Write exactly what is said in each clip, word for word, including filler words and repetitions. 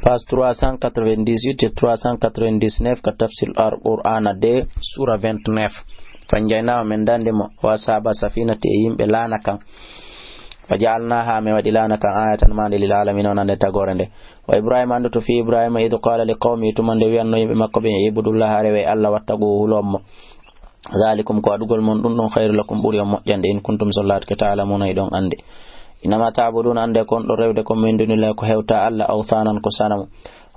Page trois cent quatre-vingt-dix-huit e trois cent quatre-vingt-dix-neuf ka Tafsir Al-Qur'ana deux, sura vingt-neuf. Fanjaynaahu, min dandi mo, wa ashaaba safinati, e yimɓe laana kan. Wa ja'alnaaha, min waɗi laana kan, ayatan maande, lil aalamiina, wonande tagoore nde. Wa Ibrahima, anndu to fii Ibrahima, id qaala li qawmihi, tuma nde wi'anno yimɓe makko ɓen, ibudullaha, rewe Allah, wattaquhu, hulon mo. Dhalikum, ko waɗugol mon ɗum ɗon, khayru lakum, ɓuri on moƴƴande, in kuntum, so laatike, ta'lamuna, hiɗon anndi. Innama ta'buduna, annde ko on ɗon rewde kon, min dunillahi, ko hewta Allah, awthanan, ko sanamu.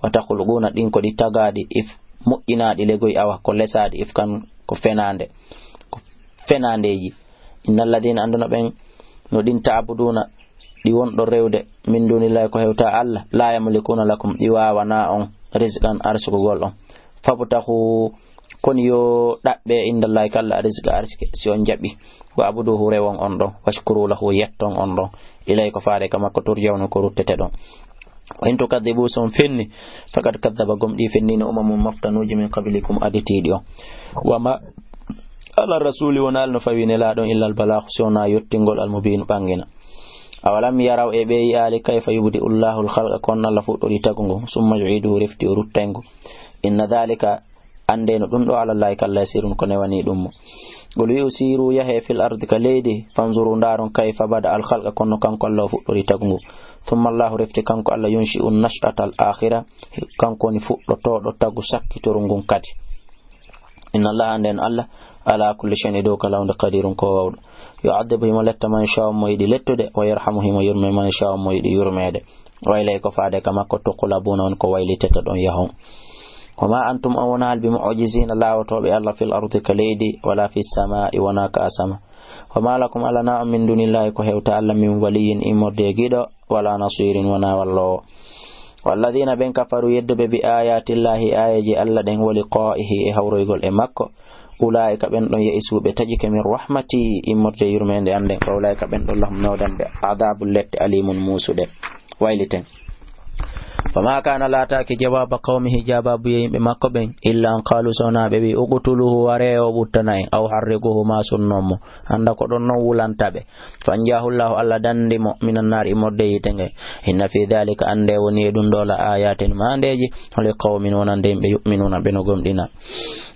Wa takhluquna, ɗin ko ɗi tagaaɗi, if moƴƴinaaɗi legoy, awa ko lesaaɗi, ifkan, ko fenaande, ko fenaandeeji. Innal ladina, annduna ɓen no ɗin ta'buduna, ɗi wonɗon rewde, min dunillahi, ko hewta Allah, la yamlikuna lakum, ɗi waawana on, rizqan, arsukugol on. Fabtahu, kono yo ɗaɓɓe, indallahi, ka Allah, arizqa, arsike, si on jaɓi. Wa abuduhu, rewon on ɗon. Washkuru lahu, yetton on ɗon. Ilay, ko faade ka makko, turja'una, ko ruttete ɗon. Wa in tukadhibu, so on fenni, faqad kadhaba, gomɗii fennino, umamun, moftanuuji, min qablikum, aditiiɗi on. Wa ma ala rasuli, wonaali no fawi nelaaɗo on, illa al balagh, si wonaa yottingol, al mubin, ɓangina. Awalam yaraw, e ɓe yi'aali, kayfa yubdi'u Allahu al-khalqa, ko honno Allah fuɗɗori tagu ngu, summa yu'iduhu, refti o rutta e ngu. Inna dhalika, annde no ɗum ɗo, ala Allahi, ka Allah, yasirun, ko newanii ɗum mo. Qul, wi'u, siru, yahe, fil ardi, ka leydi, fanzuru, ndaaron, kayfa bada al-khalqa, ko honno kanko Allah o fuɗɗori tagu ngu. Summa Allahu, refti kanko Allah, yunshi'u an-nash'ata al-akhira, kanko woni fuɗɗotooɗo tagu sakkitorungu ngun kadi. Inna Allaha, nden Allah, ala kulli shay'in, e dow kala huunde, qadirun, ko waawɗo. Yu'adhibu, himo letta, man yasha'u, mo yiɗi lettude, wa yarhamu, himo yurme, man yasha'u, mo yiɗi yurmeede. Wa ilayhi, ko faade ka makko, tuqlabuna, on ko waylitete ɗon yahon. Wa ma antum, on wonaa bi mu'jizina, laawotooɓe Allah, fil ardi, ka leydi, wala fis sama'i, wonaa ka asama. Wa ma lakum, alanaa on, min dunillahi, ko hewta Allah, min waliyyin, immorde e giɗo, wala nasirin, wonaa walloowo. Walladina, ɓen, kafaru, yedduɓe, bi ayatillahi, aayeeji Allah ɗen, wa liqa'ihi, e hawroygol e makko, ulaika, ɓen ɗon, ya'isuɓe, taƴike, min rahmati, immorde yurmeende an nden, wa ulaika, ɓen ɗon, lahum, nodanɓe, adabul, lette, alimun, muusuɗe. Wayliten. Fama kana, laataaki, jawaba qawmihi, jawaabu yimɓe makko ɓen, illa an qalu, so wonaa ɓe wi, uqtuluhu, waree o ɓuttana en, aw harriquhu, maa sunnon mo. Annda ko ɗon non wulanta ɓe. Fanjahu Allahu, Allah dandi mo, minan naari, immorde yiite nge. Inna fi dhalika, annde woni e ɗum ɗo, la ayatin, maandeeji, li qawmin, wonande yimɓe, yu'minuna, ɓe no gomɗina.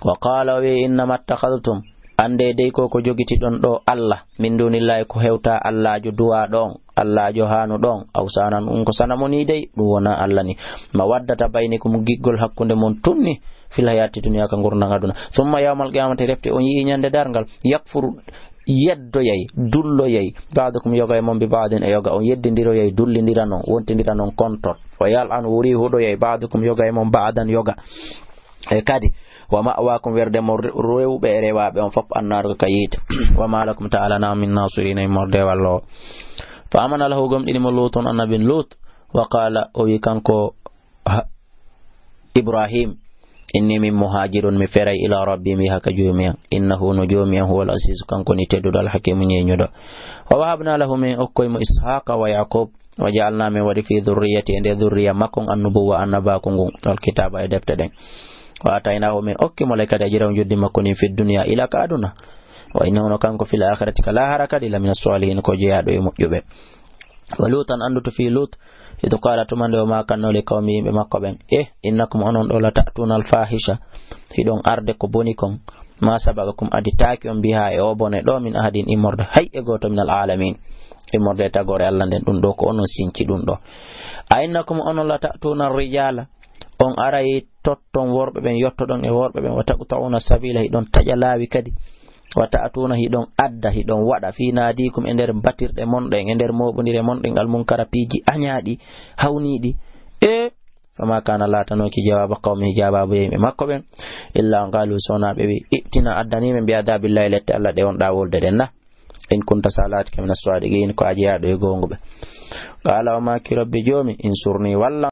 Wa qala, o wi, innama ittakhadhtum, annde dey ko, ko jogitiɗon ɗo Allah, min dunillahi, ko hewta Allaajo duwaaɗo on, Allaajo haanuɗo on, awsanan, ɗum ko sanamoni dey, ɗum wonaa Allah ni. Mawaddata baynikum, giggol hakkunde mon tunni, fil hayati dunya, ka ngurndan aduna. Summa yawmal qiyamati, refti on yi'i ñande darngal, yakfuru, yeddoyay, dulloyay, ba'dukum, yoga e mon, bi ba'din, e yoga, on yeddindiroyay, dullindira non, wontindira non kontot. Wa yal'anu, wuri huɗoyay, ba'dukum, yoga e mon, ba'dan, yoga. E kadi, wa ma'wakum, werde mo re-, rewɓe e rewaaɓe on fof, annaaru, ko ka yiite. Wa ma lakum, ta'alana min nasirina, immorde walloowo. Fa amana lahu, gomɗini mo Luutun, annabin Luut. Wa qala, o wi kanko, ha, Ibrahim, inni min muhajirun, mi feray, ila rabbi, mi yaha ka joomi an. Innahu, no joomi an, huwal azizu, kanko ni tedduɗo, al hakimu, ñeeñuɗo. Wa wahabna lahu, min okkoy mo Ishaqa wa Yaqub. Wa ja'alna, min waɗi, fi dhurriyyati, e nder dhurriya makko on, annubuwwa, annabaaku ngun, wal kitaaba, e defte ɗen. Wa ataynahu, min okki mo le kadi, ajrahu, njoddi makko ndin, fi dunya, ila ka aduna. Wa innahu, no kanko, fil akhirati, ka laahara kadi, lamina salihin, ko jeyaaɗo e moƴƴuɓe. Wa Lutan, anndu to fii Lut, id qala, tuma nde o maakanno li qawmi, yimɓe makko ɓen, eh, innakum, onon ɗo, la ta'tuna al fahisha, hiɗon arde ko boni kon, ma sabaqakum, aditaaki on, biha, e o bone ɗo, min ahadin, immorde hay e gooto, min al alamin, immorde e tagoore Allah nden, ɗum ɗo ko onon sinci ɗum ɗo. A innakum, onon, la ta'tuna ar-rijala, on aray totton worɓe ɓen, yottoɗon e worɓe ɓen, wa taqta'una sabila, hiɗon taƴa laawi kadi, wa ta'tuna, hiɗon adda, hiɗon waɗa, fi nadikum, e nder batirɗe mon ɗen, e nder moɓondire mon ɗen, al munkara, piiji añaaɗi, hawniiɗi, e Fama kana, laatanooki, jawaba qawmihi, jawaabu yimɓe makko ɓen, illa an qalu, so wonaa ɓe wi, i'tina, addani men, bi adabillahi, lette Allah ɗe wonɗa wolde ɗen na. In kunta, sa laatike, mina sadiqin, ko a jeyaaɗo e goonguɓe. Qala, o maaki, rabbi, joomi, insurni, wallam.